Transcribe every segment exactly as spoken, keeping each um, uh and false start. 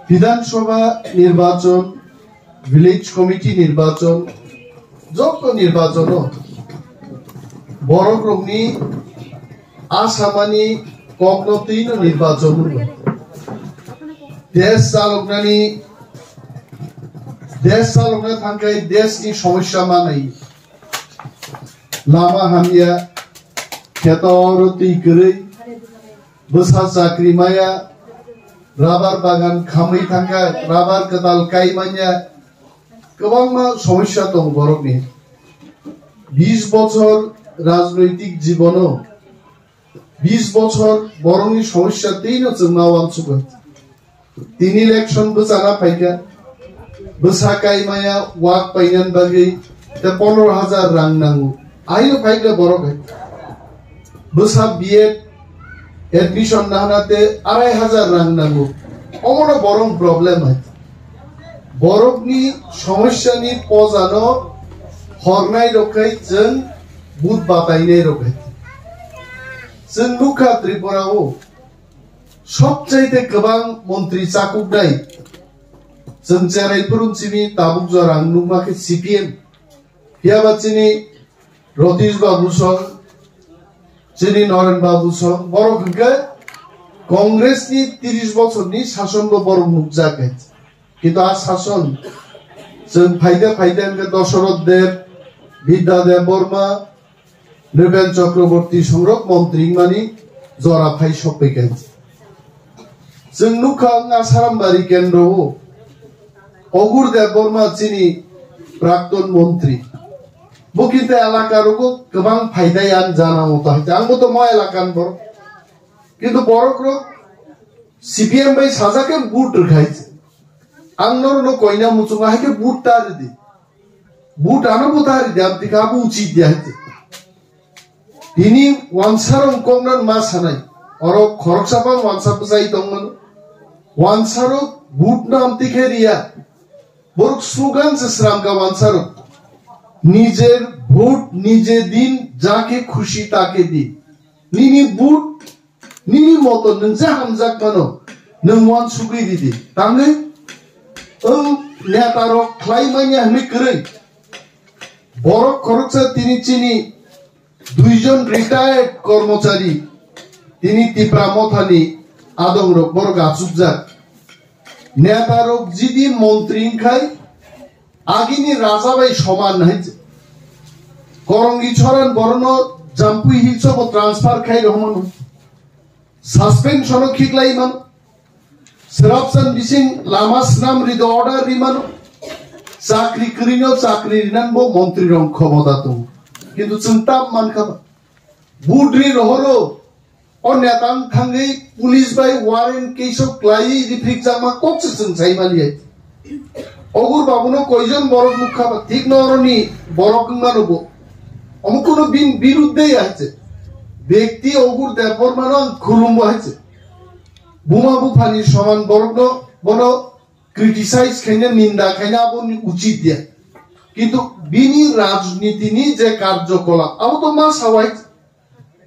Bidhan Sabha nirbachon, Village Committee nirbachon, joto nirbachono borok rokni asamani kokno twino nirbachon wngkha. Desh chaloknani, desh chalokna thangkhai deshni somosya manai. Lama hamya, kheto oro twi kwrwi, bwsa chakri maya, rabar bagan khamwi thangkha, rabar kwtal kai manya, kwbangma somosya tongo borokni. Bis bochor rajnoitik jibono, bis bochor borokni somosya twino chwngma uansukha. Tini election bwchana phaikha, bwsa kaimaya wak painani bagwi te pondro hajar rang nango. Aino phaikha borok hai. Bwsa B Ed admission nahana te arai hajar rang nango. Omono borok problem hai. Borokni somosyani pojano hornai rok khai chwng but batainai rok hai. Chwng nukha Tripura o Sobchaite kwbang montri chakuknai chwng cherai phuru simi tabuk jora ang nukma khe C P M. Phiyaba chini Ratish Babu song, chini Noren Babu song, borok hwnkhe Congress ni tris bochor ni sason bo borok nukjak hai. Kintu a sason chwng phaide phaide hwnkhe Dosoroth Deb, Bidya Deb Borma, Nripen Chakraborty songrok montri wngmani jora phai sokpaikan. Chwng nukha wngkha Sarambari kendro o Ogur Debbarma chini prakton montri. Bo kintu elaka rogo kwbang phaidai ang jana moto hai. Ang bo to mo elakan borok. Kintu borok rok C P M bai sajak khe vote rwkhai. Ang norokno koina muchungo hai khe vote ta ridi. Vote ano bo ta ridi, abdi khe abo uchit dia hai. Tini wansarok koknan ma sanai. Oro khoroksa pan wansa bwsai tongmano. Wansarok vote no amtwi khe riya. Borok slogan se sramkha wansarok. Nijer vote nije din, jake khushi take din. Nini vote, nini moto nwng je hamjak mano, nwng wansugwi ridi. Tangwi, wng neta rok khlai manya hwnwi kwrwi. Borok khoroksa tini chini duijon retired kormochari, tini Tipra Mothani adongrok borok achukjak. Neta rok jidi montri wngkhai, agini raja bai soman hai. Korongi choran borono Jampui Hills o bo transfer khai rohmano. Suspension o khiklai mano. Srapsan bising lama snam rido order ri mano. Chakri kwrwino chakri rinan bo montri rok khomota tongo. Kintu chwng tam mankha ba. Budri rohoro o netan thangwi police bai warrant case o klaiwi riprik jakma kok se chwng sai mali hai. Ogur babuno koijon borok nukha ba thik no oroni borok wngmano bo. Omo kuno bin birudde ya hai se. Bekti Ogur Debbarmano ang khulumbo hai se. Buma buphani soman borokno bono criticize khaina, ninda khaina aboni uchit ya. Kintu bini rajnitini je karjokolap, abo to ma sawai.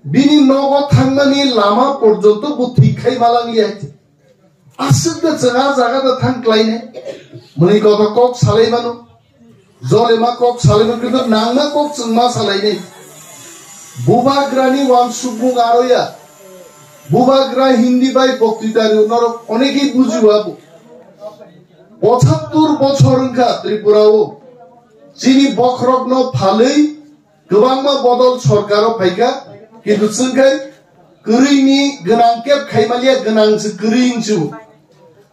Bini nogo thangmani lama porjonto bo thik khai malang ya. Aswk da chwng a jaga da thang klainai. Mwnwi kotor kok salai mano. Jolema kok salai mano, kintu nangma kok chwng ma salai nai. Bubagrani wansukmung aro ya. Bubagra Hindi bai boktitari norok onekei bujiwa bo. Pochattur bochor wngkha Tripura o. Chini bokhorokno phalwi kwbangma bodol sorkaro phaikha, kintu chwngkhai kwrwini gwnang kep khaimaliya gwnang se kwrwi wngsu.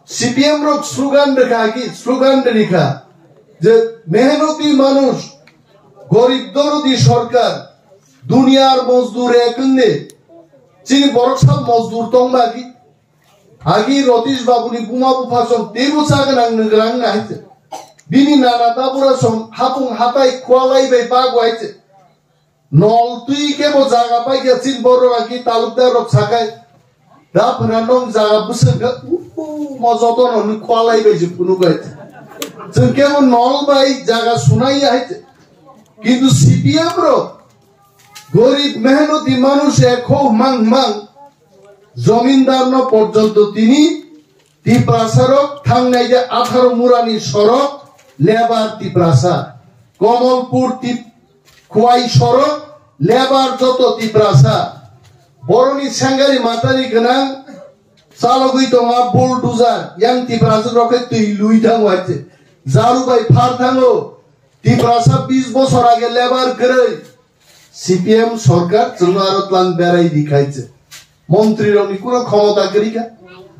C P M rok slogan rwkha ki, slogan rwkha je mehnoti manush, gorib dorodi sorkar, duniyar mozdur ek wngni. Chini borok sa mozdur tongma ki? Agi Ratish Babu ni buma bupha song teibo cha gwnang nwng gwnang na hai se. Bini nana dabura song hapung hatai kwalai bai bagwai se. Nol twi kebo jaga paikha chini borok agi talukdar rok sakai. Da phwra nong jaga bwswk kha, uhu, mo joto no nwng kwalai bai se phunuk bai se. Chwng kebo nol bai jaga sunai ya hai se. Kintu C P M rok gorib mehnoti manush ekho mang mang. Jomindar no porjonto tini Tiprasa rok thangnai de atharo murani sorok lebar Tiprasa. Komolpur Tip-, Khwai sorok lebar joto Tiprasa. Boroni sengari matani gwnang chalogwi tonga bulldozer yang Tiprasa rok khe twi lui thango hai se. Jaru bai phar thango. Tiprasa bis bosor age lebar kwrwi. C P M sorkar chwngno aro tlang berai di khai se. Montri rokni kuno khomota kwrwi kha.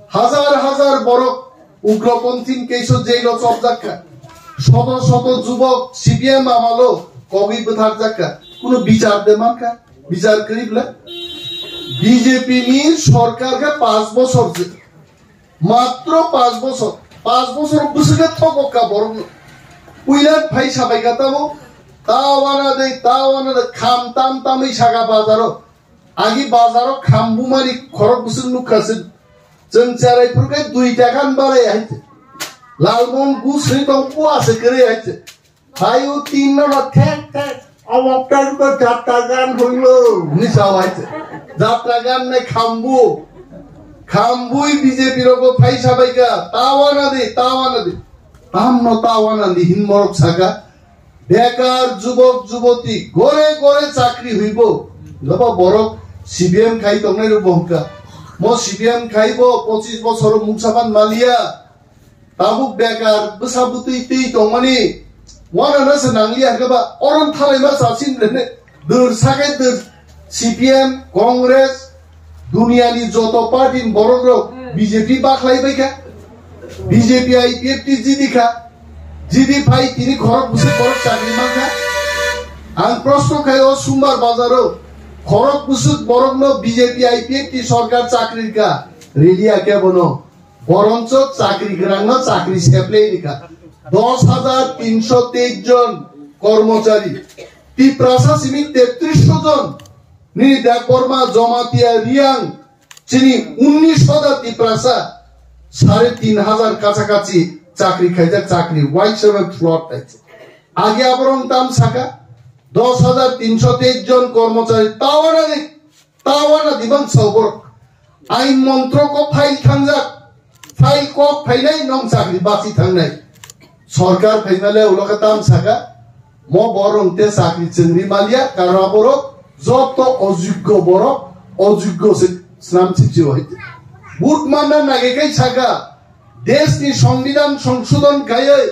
Hazar hazar borok ugroponthi keso jailo chopjak kha. Shoto shoto jubok C P M amalo kogwi bwtharjak kha. Kuno bichar de man kha. Bichar kwrwi bwle. B J P ni sorkar khe panch bosor je. Matro panch bosor, panch bosor bwswk khe thokok kha borok. Puila phai sabai kha tamo, ta wana de, ta wana de, kham tam tamwi saka bazaro. Agi bazaro kham bumani khorok bwswk nukha se. Chwng cherai phuru khe dui taka ni barai hai se. Lalmon gu sri tong pua se kwrwi hai se. Hai o tin no no thek thek. Omo pek to jatra gan hoilo. Ni sao hai se. Jatra gan nai khambu. Khambui B J P rogo phai sabai kha. Tawana di, tawana di. Tam no tawana di hin morok saka. Bekar jubok juboti gore gore chakri huibo. Loba borok C P M khai tongnai rok bo hwnkha. Mo C P M khai bo pochis bosor mungsa ban maliya. Tabuk bekar bwsa bwtwi twi tongmani wanano se nangliya hwnkhe ba oron thalaima chasin rene dwr sakai dwr C P M, Congress, duniyani joto party ni borok rok B J P bakhlai bai kha, B J P I P F T jidi kha, jidi phai tini khorok bwswk borok chakri man kha. Ang proshno khai o Sumbar bazaro khorok bwswk borokno B J P I P F T sorkar chakri ka riliya kebono. Boroncho chakri gwnangno chakri seplai rikha. Dos hajar tinsho teis jon kormochari. Tiprasa simi tetrisho jon. Nini Debbarma, Jamatia, Riang, chini unnish hajar Tiprasa, sare tin hajar kachakachi chakri khaijak, chakri waisaba flood khaijak. Agi aborong tam saka, dos hajar tinsho teis jon kormochari tawanani Tawana dibang saubor. Ain montroko file thangjak. File kok phainai nong chakri bachi thangnai. Sorkar phaimale ulo khe tam saka. Mo borong te chakri chengri malia, karon aborok joto ojoggo borok, ojoggo se snam sipsi hai. But manna nage kai saka. Desh ni songbidhan songsodhon khaiwi,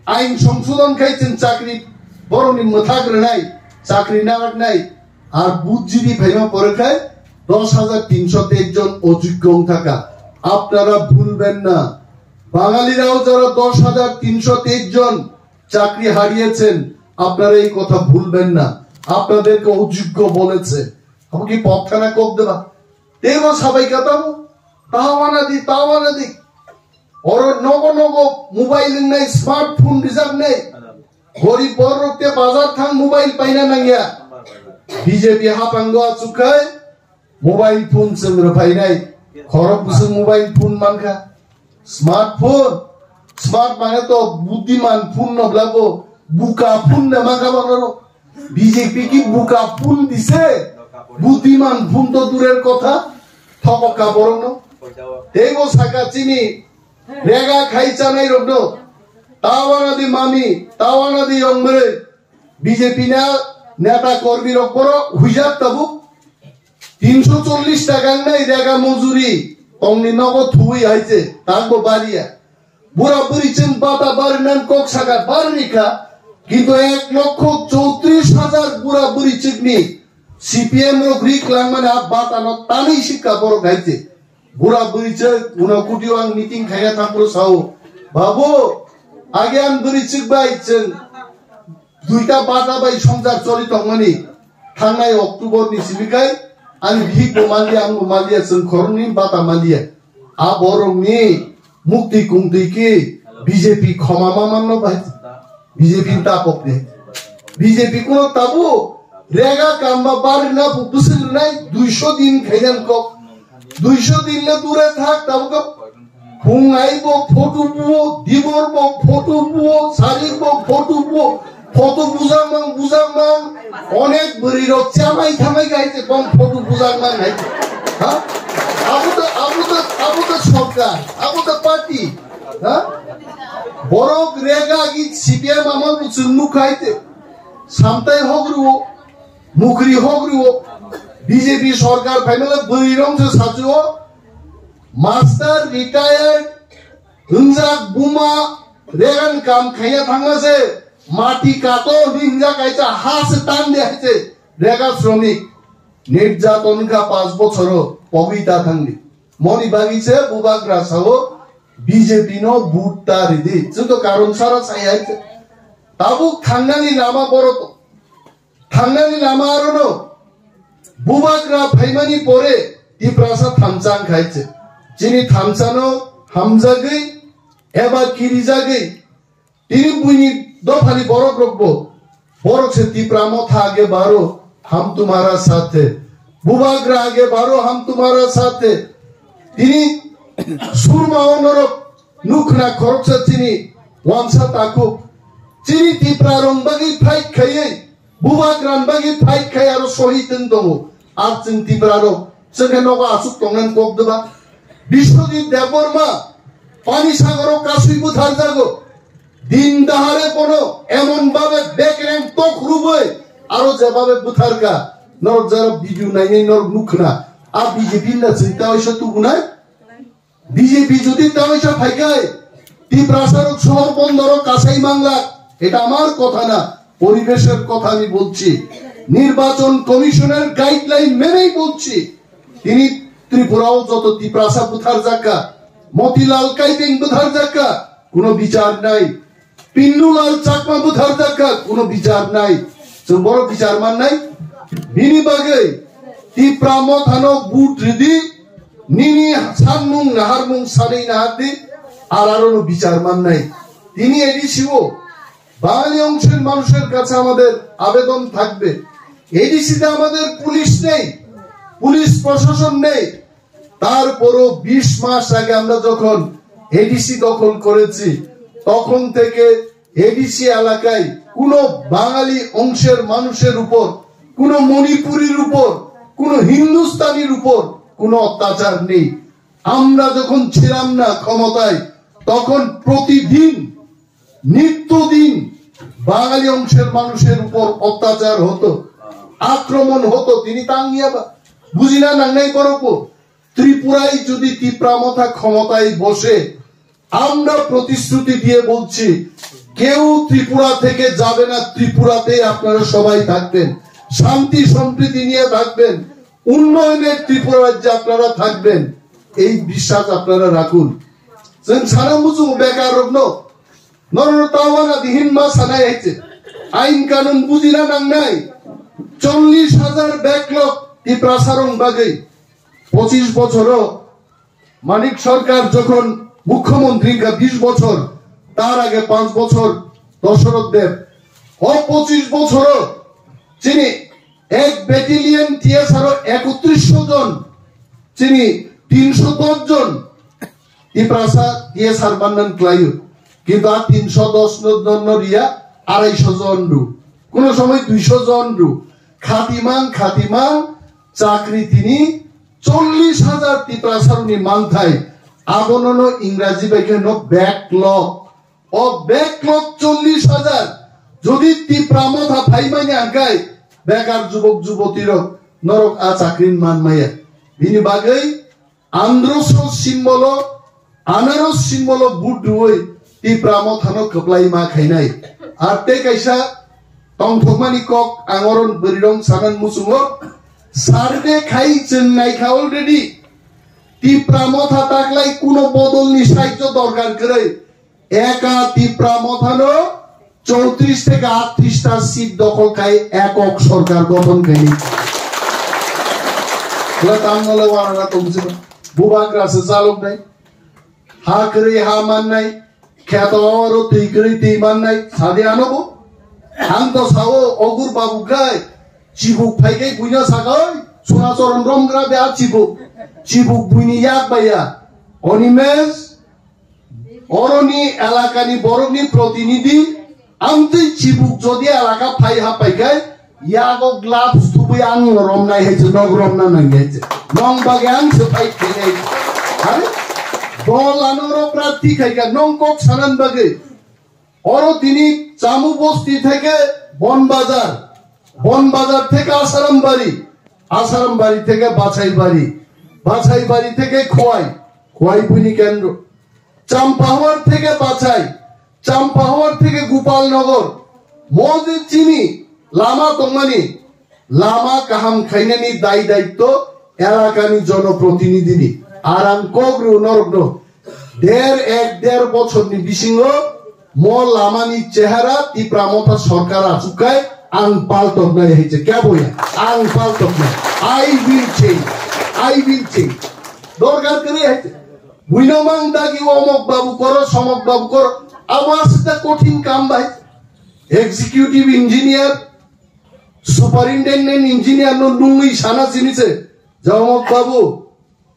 ain songsodhon khai chwng chakri borokni mwthak rwnai, chakri naraknai, ar but jidi phaima pore khai dos hajar tinsho teis jon ojoggo wng thaka. Apnara bhulben na, বাঙালিরাও যারা দশ হাজার তিনশো তেইশ জন চাকরি হারিয়েছেন, আপনারা এই কথা ভুলবেন না, আপনাদেরকে অযোগ্য বলেছে। Abo ki pop thana kok deba? Tebo sabai kha tamo? Tawana di, tawana di. Oro nogo nogo mobile wngnai, smartphone rijaknai. Gorib borok te bazar thang mobile paina nangya. B J P hapango achuk khai mobile phone chwng rwphainai. Khorok bwswk mobile phone mankha. Smartphone, smart mane to buddhiman phone no blago, buka phone ne mankha bono. B J P ki buka phone dise, buddhiman phone to durer kotha, thokok ka borok no. Tebo saka chini rega khai chanai rok no. Tawana di mami, tawana di yongmre, B J P na neta kormi rok boro huijak tabuk. Tinsho chollish taka wngnai rega mojuri tongni nogo thuwi hai se, takbo bariya. Bura bwrwi chwng bata barinan kok saka barini kha, kintu ek lokho choutrish hajar bura bwrwi chwngni C P M rok ri kwlangmani a batano tanwi sikha borok hai se. Bura bwrwi chwng uno kutio ang meeting khaina thangphuru sao, "Babu, age ang bwrwi chwk bai chwng duita bata bai songjar choli tongmani, thangnai October ni simi kai ani bihik bo manliya, ang bo manliya, chwng khoroknwi bata manliya." A borokni mukti kungtwi ki B J P khoma ma manno bai? B J P ni tapok de. B J P kuno tabu rega kamba barina bu bwswk rwnai duisho din khainan kok. Duisho din le dure thak tabu kok. Phung ai bo photo buo, dibor bo photo buo, sarik bo photo buo, photo bujang mang, bujang mang, onek bwrwi rok chamai thamai gai te bong photo bujang mang hai te. Ha? Abo to, abo to, abo Sorkar, abo to party, ha? Borok rega agi C P M amol bo chwng nukha hai te. Samtai hogriwo, mukri hogriwo. B J P sorkar phaimale bwrwi rong se sachuo. Master retired, wngjak buma, regan kam khaiya thangma se, mati kato hinjak kaisa ha se tan de hai se, rega sromik. Nirjaton wngkha panch bochoro pogwi ta thangdi. Moni bagwi se bubagra sao B J P no vote ta ridi. Chwng to karon sara sai hai se. Tabuk thangnani lama boro to. Thangnani lama arono. Bubagra phaimani pore Tiprasa thamsa wngkha hai se. Chini thamsano hamjagwi eba kirijagwi tini buini dophani borok rokbo, borok se Tipra Motha age baro ham tumhara sath hai, Bubagra age baro ham tumhara sath hai. Tini surma o norok nukhna khoroksa chini wansa takhuk. Chini Tipra rong bagwi fight khaiwi, Bubagra ni bagwi fight khai aro sohid wng tongo. Ar chwng Tipra rok chwngkhe nogo aswk tongnani kok deba. Biswajit Debbarma pani sagoro kasui butharjago. Din dahare bono emon babe bekreng tok ruboi aro jebabe butharka. Norok jara video nainai norok nukhna. A B J P na chwng ta oisa tubunai. B J P jodi ta oisa phaikai, Tiprasa rok sohor bondoro kasai mangla. Eta amar kotha na, poribeshor kotha ami bolchi. Nirbachon Commissioner guideline menei bolchi. Tini Tripura o joto Tiprasa butharjakka, Motilal Kaiteng butharjakka, kuno bichar nai. Pinnulal Chakma butharjakka, kuno bichar nai. Chwng boro bichar mannai. Bini bagwi Tipra Mothano vote ridi, nini sanmung naharmung sanwi nahardi, ar arono bichar mannai. Tini A D C o বাঙালি অংশের মানুষের কাছে আমাদের আবেদন থাকবে, A D C তে আমাদের পুলিশ নেই, পুলিশ প্রশাসন নেই, তারপরও বিশ মাস আগে আমরা যখন এডিসি দখল করেছি, তখন থেকে এডিসি এলাকায় কোনো বাঙালি অংশের মানুষের উপর, কোনো মণিপুরীর উপর, কোনো হিন্দুস্তানির উপর কোনো অত্যাচার নেই। আমরা যখন ছিলাম না ক্ষমতায়, তখন প্রতিদিন, নিত্যদিন বাঙালি অংশের মানুষের উপর অত্যাচার হতো, আক্রমণ হতো। Tini tang ya ba? Buji na nangnai borok bo. Tripura-i jodi Tipra Motha khomota-i boshe, amra protishruti diye bolchi, keu Tripura theke jabe na, Tripura-tei apnara sobai thakben, shanti sompriti niye thakben, unnoyoner Tripura rajye apnara thakben, ei biswas apnara rakhun. Chwng sana muchungo bekar rokno, norokno tawana dihin ma sanai hai se. Ain kanun bujina nangnai. Chollish hajar backlog Tiprasa rong bagwi. Pochish bochoro Manik Sarkar jokhon mukhyamantri ka bish bochor, tar age panch bochor Dasharoth Deb. O pochish bochoro chini ek battalion T S R o ekotrisho jon, chini tinsho dos jon Tiprasa T S R mannan klaio. Kintu a tinsho dos no, no, no riya, araisho jon ru. Kuno somoi duisho jon ru. Khatimang, khatimang, chakri tini chollish hajar Tiprasa runi mangthai. Abono no Ingraji bai khe no backlog. O backlog chollish hajar. Jodi Tipra Motha phaimani angkai, bekar jubok juboti rok norok a chakri man maya. Bini bagwi Androso simbolo, anaros simbolo vote rwui Tipra Mothano kwplai ma khainai. Ar tei kaisa tongthokmani kok ang oron bwrwirok sanan muchungo. Survey khai chwng naikha already. Tipra Motha taklai kuno bodolni sahityo dorkar kwrwi. Eka Tipra Mothano chowtrish theke aattrish ta seat dokhol khai ekok sorkar gothon khaini. Bwle tamno le wanana tongsi ba. Bubagra se chalok nai. Ha kwrwi ha mannai. Kheto oro twi kwrwi twi mannai. Sadi ano bo. Ang to sao ogur babu khai. Chibuk phai khai buino sagai. Sunachoron romgra be a chibuk. Chibuk buini yak baya. Onimesh Oroni elakani borokni protinidhi, amtwi chibuk jodi elaka phai hapai khe, yago gloves thubui ang romnai hai se, nog romna nang hai se. Nong bagwi ang se fight khainai. Are? Dol ano oro prarthi khaikha, nong kok sanan bagwi. Oro tini Chamu Bosti theke Bon Bazar, Bon Bazar theke Asarambari, Asarambari theke Bachaibari, Bachaibari theke Khowai, Khowai buini kendro. Champahowar theke Bachai, Champahowar theke Gopalnagar, mo je chini lama tongmani, lama kaham khainani dai daitto elakani jonoprotinidhini. Ar ang kok rw norokno, der ek der bochorni bisingo mo lamani chehara Tipra Motha sorkar achukkai ang paltoknai hai je kebo ya, ang paltoknai. I will change, I will change. Dorkar kwrwi hai je. Buino mang dagi omok babu koro, somok babu koro. Abo aswk da kothin kam bai. Executive engineer, superintendent engineer no nungwi sana sini se. Ja omok babu,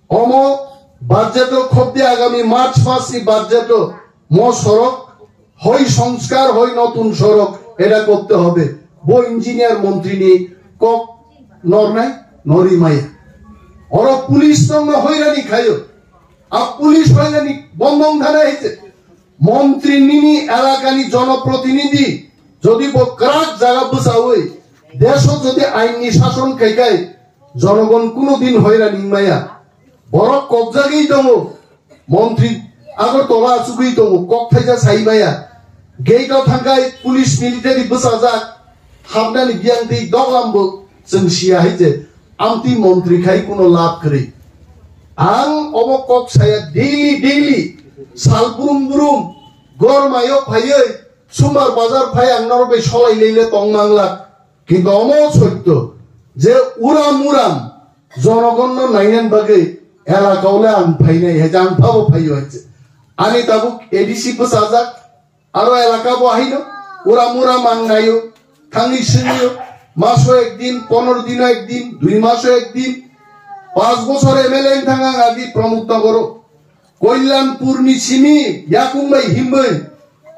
omo budget o khobde agami March mas ni budget o mo sorok, hoi sanskar, hoi notun sorok, eta korte hobe. Bo engineer montri ni kok nornai, nori maya. Oro police tongno hoirani khayo. A police hoirani bondong thana hite. Montri nini elakani jonoprotinidhi jodi bo kwrak jaga bwchawi, deso jodi ainni sason khaikai, jonogon kuno din hoirani maya. Borok kokjagwi tongo. Montri Agartala achugwi tongo, kok thaisa sai maya. Gate o thangkai police military bwchajak, hapnani biyang tei doglam bo chwng siya hai je, amtwi montri khai kuno lab kwrwi. Ang obo kok saya daily, daily, sal brum brum, gormayo phaiwi, sumar bazar phai ang norok bai solai lele tong manglak. Kintu omo sotto je uram uram jonogonno nainan bagwi elaka ole ang phainai, hai je ang phabo phaiyo hai je. Ani tabuk A D C bwchajak, aro elaka bo haino uram uram ang naio, thangwi swngnio, maso ekdin, pondro dino ekdin, dui maso ekdin, panch bochor M L A wng thang ang adi Pramod Nagoro. Kalyanpurni simi yakung bai himwi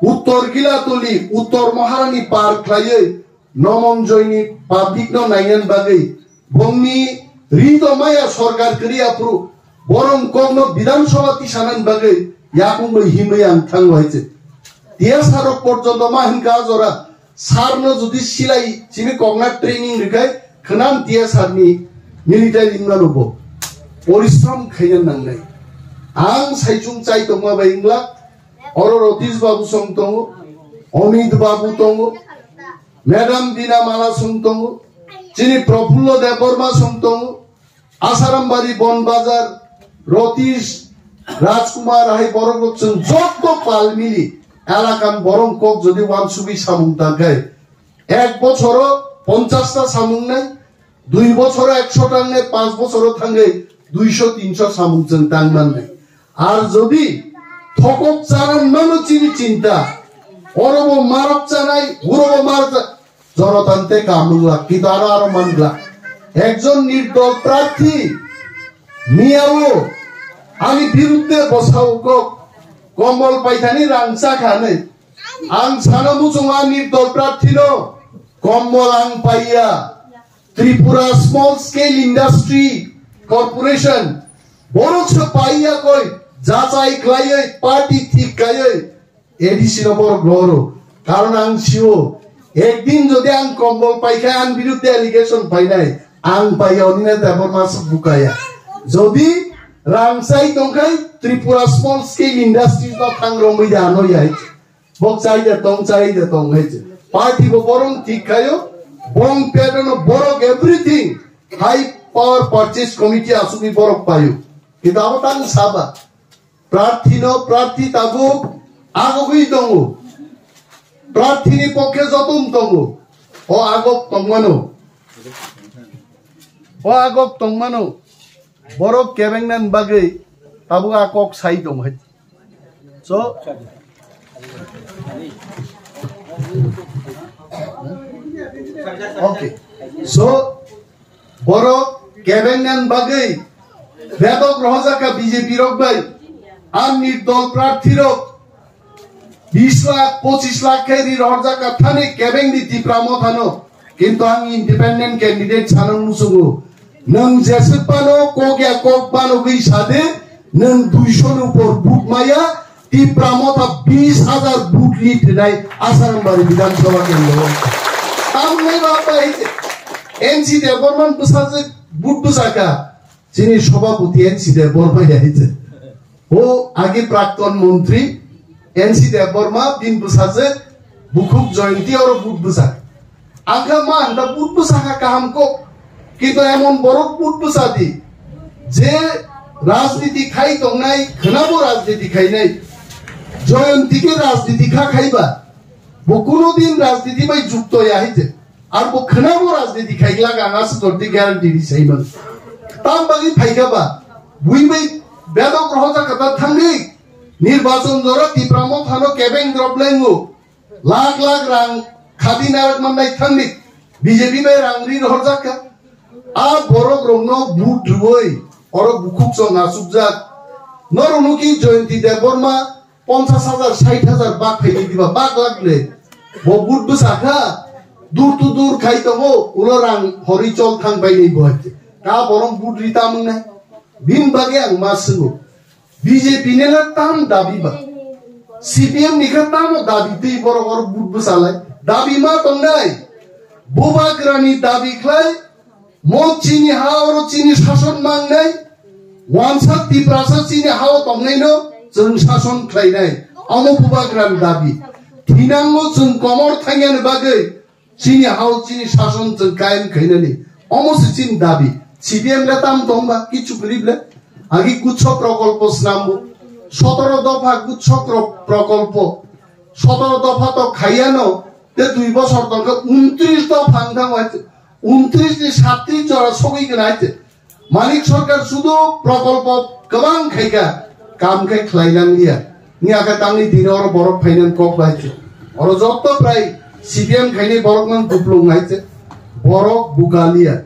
Uttor Gilatoli, Uttor Maharani par khlaiwi Nomonjoyni public no nainan bagwi bongni ri do maya sorkar kwrwi aphuru borong kokno Bidhan Sabha tisanan bagwi yakung bai himwi ang thango hai je. T S R rok porjonto ma hinka jora Sir no jodi silai chini kokna training rikhai khwnam T S R ni military wngmano bo porishrom khaina nangnai. Ang saichung chai tongma bai wngla, oro Ratish Babu song tongo, Amit Babu tongo, Madam Bina Mala song tongo, chini Prafullo Debbarma song tongo, Asarambari, Bon Bazar, Ratish, Rajkumar, hai borok rok chwng jotto pal mili elakan borok kok jodi wansugwi samung tangkhai, ek bochoro ponchash ta samung nai, dui bochoro ekso ta nai, panch bochoro thangwi duiso tinso samung chwng tang man nai. Ar jodi thokok charan mano chini chinta, oro bo marok chanai, uro bo marok cha-, Jonotante kamung lak, kintu aro aro man glak. Ekjon nirdol prarthi miyao ani birudde bosao kok kombol paithani rang chakha hinwi. Ang sana muchungo a nirdol prarthino kombol ang paiya. Tripura Small Scale Industry Corporation borok se paiya koi jachai khlaiwi party thik kaiwi A D C no borok rohoro. Karon ang sio, ekdin jodi ang kombol paikha, ang birudde allegation painai, ang paiya onina tebo mas bukaya. Jodi rang chai tongkhai Tripura Small Scale Industries no thang romwi da ano yai. Bok chai da tong, chai da tong hai je. Party bo borong thik khayo, bong pedono borok everything. High Power Purchase Committee asugwi borok payo. Kita abo tang saba. Prarthino, prarthi tabuk agogwi tongo. Prarthini pokhe jotom tongo. O agok tongmano. O agok tongmano. Borok kebengnan bagwi tabuk a kok sai tongo. So, okay. So, borok kebengnan bagwi bedok rohorjakha B J P rok bai, ani dol prarthi rok bis lakh, pochis lakh khe ri rohorjakha thani kebengni Tipra Mothano, kintu ang independent candidate sanang muchungo. Nwng jeswk phano kok ya kok phano gwi sade, Nwng duisho ni upor vote maya, Tipra Motha bis hajar vote lead rinai Asarambari Bidhan Sabha kendro. Tamni ba bai N C Debbarma bwsajwk vote bwsakha. Chini Sabhapati N C Debbarma ya hite. O agi prakton montri N C Debbarma bin bwsajwk Bukhuk Jayanti oro vote bwsak. Ang kha ma ang da vote bwsakha kaham kok. Kintu emon borok vote bwsadi je rajniti khai tongnai, khwnabo rajniti khainai. Jayanti khe rajniti kha khaiba. Bo kuno din rajniti bai jukto ya hite. Ar bo khwnabo rajniti khaigwlak ang aswk jordi guarantee ri saiman. Tam bagwi phaikha ba, bui bai bedok rohorjak kha ta thangdi. Nirbachon jora Tipra Mothano kebeng drop lengo. Lakh lakh rang khadi narak mannai thangdi. B J P bai rang ri rohorjak kha. A borok rokno vote rwui oro bukhuk chong achukjak. Norok nuki Jayanti Debbarma ponchas hajar, sait hajar bak phaidi diba, bak lak le. Bo vote bwsakha, dur to dur khai tongo, ulo rang hori chol thang bai ni bo hai. Ka borom vote ri tamung nai. Bin bagwi ang ma swngo. B J P ni le tam dabi ba. C P M ni khe tamo dabi twi borok oro vote bwsalai. Dabi ma tongnai. Bubagrani dabi khlai, mo chini ha oro chini sason mangnai, wansa Tiprasa chini ha o tongnaino chwng sason khlainai. Omo bubagrani dabi. Thinangno chwng komor thangyani bagwi chini ha o chini sason chwng kayam khainani. Omo se chini dabi. C P M le tam tongba kichu kwrwi ble. Agi guchho prokolpo snambo. Sotoro dopha guchho pro-, prokolpo. Sotoro dopha to khaiyano. Te dui bosor tongkhe untris dopha wngthang wai. Untris ni satris jora sogwi gwnai te. Manik Sarkar sudu prokolpo kwbang khaikha, kam khe khlai nang liya. Ni akhe tangni dino oro borok phainan kok bai te. Oro jotto prai C P M khaini borok nang kuplung hai te. Borok buka liya.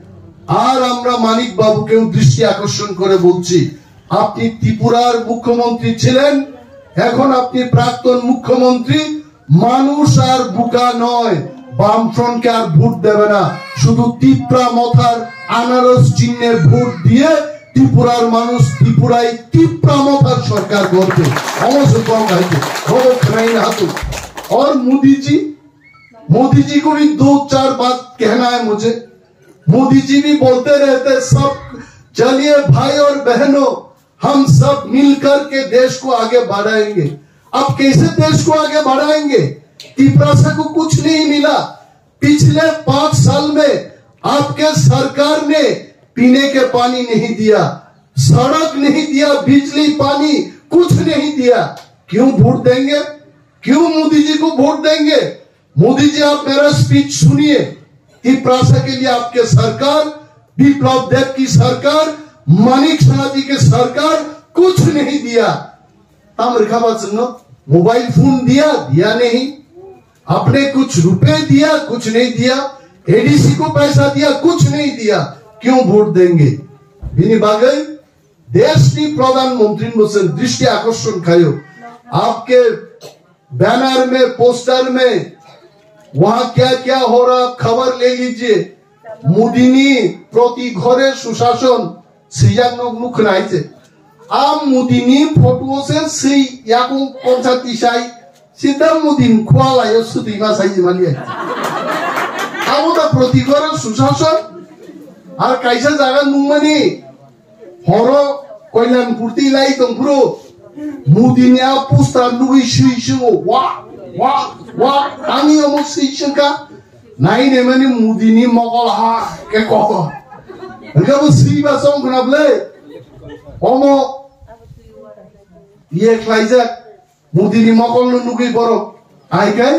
আর আমরা মানিক বাবুকেও দৃষ্টি আকর্ষণ করে বলছি, আপনি ত্রিপুরার মুখ্যমন্ত্রী ছিলেন, এখন আপনি প্রাক্তন মুখ্যমন্ত্রী, মানুষ আর বোকা নয়, বামফ্রন্টকে আর ভোট দেবে না। শুধু তিপ্রা মথার আনারস চিহ্নে ভোট দিয়ে ত্রিপুরার মানুষ ত্রিপুরায় তিপ্রা মথার সরকার গড়বে। অবশ্য কম ভাইকে খবর খেলাই না হাতু। और मोदी जी, मोदी जी को भी दो चार बात कहना है मुझे। मोदी जी भी बोलते रहते, सब चलिए भाई और बहनों, हम सब मिलकर के देश को आगे बढ़ाएंगे। अब कैसे देश को आगे बढ़ाएंगे? तिपरासा को कुछ नहीं मिला। पिछले पांच साल में आपके सरकार ने पीने के पानी नहीं दिया, सड़क नहीं दिया, बिजली पानी कुछ नहीं दिया। क्यों वोट देंगे? क्यों मोदी जी को वोट देंगे? मोदी जी, आप मेरा स्पीच सुनिए। तिपरासा के लिए आपके सरकार, विप्लव देव की सरकार, मानिक साहा जी के सरकार कुछ नहीं दिया। Tamrikha ba chwngno mobile phone diya, diya nahi, apne kuch rupe diya, kuch nahi diya, A D C ko paisa diya, kuch nahi diya, kyun vote denge? Bini bagwi deshni pradhan mantri no chwng drishti akorshon khaio, aapke banner mein, poster mein, wahan kya kya ho raha, khabar le lijiye. Modini proti ghore sushason swijak nok nukhnai se. A Modini photo se swi yakung konsa tisai. Sita Modin khwalaio sudima sai jimali ai. Abo da proti ghore sushason. Ar kaisa jaga nungmani Horo Koilanpur twi lai tong phuru Modini a poster nugwi swi swngo, wa, wa, wa, ani omo swi swngkha. Nai naimani Modini mokol ha khe kok. Hwnkhe bo swi ba chong khna bwle. Omo iye khlaijak. Modini mokolno nugwi borok ahai khe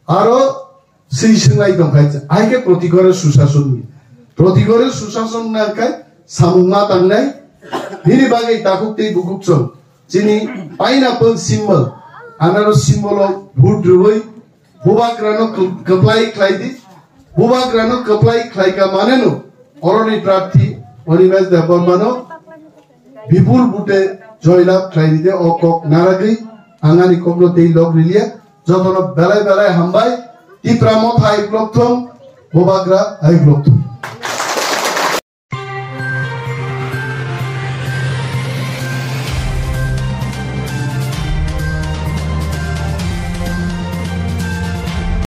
aro swi swnglai tong kha, ahai khe proti ghore sushason ni, proti ghore sushason nang khe samung ma tangnai. Bini bagwi takhuk tei bukhuk song chini pineapple symbol, anaros symbol o vote rwui Bubagrano kw-, kwplai khlai di. Bubagrano kwplai khlai ka maneno oroni prarthi Animesh Debbarmano bipul bute joylab khlai di de o kok naragwi ang ani kokno tei log riliya. Jotono belai belai hambai. Tipra Motha hai blok thung, Bubagra hai blok thung.